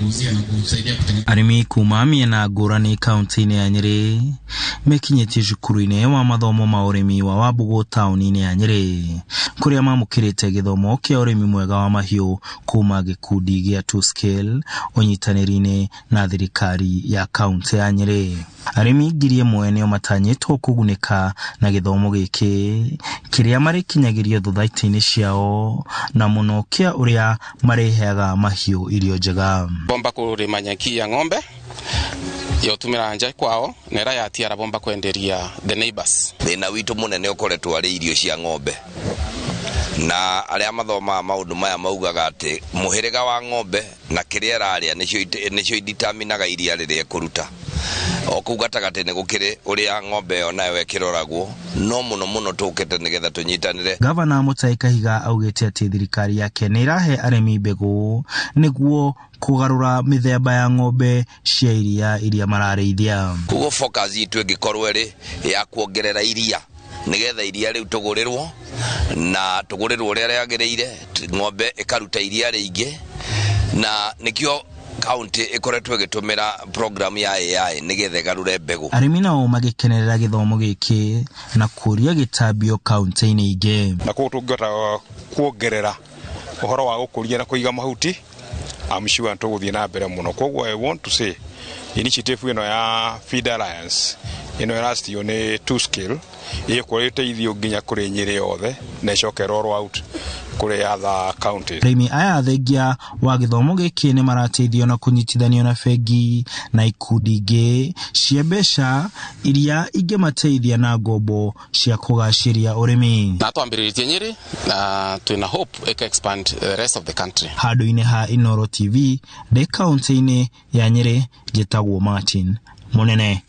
kuuzia na kusaidia kutengeneza. Arĩmi kuma mĩena ngũrani kaunti-inĩ ya Nyĩrĩ mekinyĩtie cukuru-inĩ wa mathomo ma ũrĩmi wa Wambũgũ taũni-inĩ ya Nyĩrĩ, kũrĩa mamũkĩrĩte gĩthomo kĩa ũrĩmi mwega wa mahiũ kuma gĩkundi gĩa Two Scale ũnyitanĩri-inĩ na thirikari ya kaunti ya Nyĩrĩ. Arĩmi 1000 nĩo matanyĩtwo kũgunĩka na gĩthomo gĩkĩ kĩrĩa marĩkinyagĩrio thothaitĩ-inĩ ciao, na mũno kĩa ũrĩa marĩheaga mahiũ irio njega. Bomba kurima nyeki ya ng'ombe yotumira nja kwao nera yatiara bomba kwenderia the neighbors. Thĩna witũ mũnene ũkoretwo arĩ irio cia ng'ombe, na arĩa mathomaga maũndũ maya maugaga atĩ mũhĩrĩga wa ng'ombe na kĩrĩa ĩrarĩa nĩcio iditaminaga iria rĩrĩa ĩkũruta. O kũu gatagatĩ nĩ gũkĩrĩ ũrĩa ng'ombe ĩyo nayo ĩkĩroragwo, no mũno mũno tũkĩte nĩgetha tũnyitanĩre. Gavana Mutahi Kahiga augĩte atĩ thirikari yake nĩ ĩrahe arĩmi mbegũ nĩguo kũgarũra mĩthemba ya ng'ombe cia iria iria mararĩithia. Koguo focus itũ ĩngĩkorwo ĩrĩ ya kuongerera iria nĩgetha iria rĩu tũgũrĩrwo na tũgũrĩrwo ũrĩa rĩagĩrĩire, ng'ombe ĩkaruta iria rĩingĩ, na nĩkĩo county ĩkoretwo ĩgĩtũmĩra program ya AI nĩgetha ĩgarũre mbegũ. Arĩmi nao magĩkenerera gĩthomo gĩkĩ na kũria gĩtambio kaunti-inĩ ingĩ. Na koguo tũngĩhota kuongerera ũhoro wa gũkũria na kũiga mahuti, I'm sure tũgũthiĩ na mbere mũno. Koguo I want to say initiative ĩno ya Feed Alliance ĩno ĩracitio nĩ Two Scale ĩgũkorwo ĩteithio nginya kũrĩ Nyĩrĩ yothe na ĩcoke roll out kũrĩ other counties. Arĩmi aya thengia wa gĩthomo gĩkĩ nĩ marateithio na kũnyitithanio na bengi na ikundi ingĩ cia mbeca iria ingĩmateithia na ngombo cia kũgacĩria ũrĩmi. Na twambĩrĩrĩtie Nyĩrĩ na twĩna hope ĩka expand the rest of the country. Handũ-inĩ ha Inooro TV ndĩ kaunti-inĩ ya Nyĩrĩ, njĩtagwo Martin Mũnene.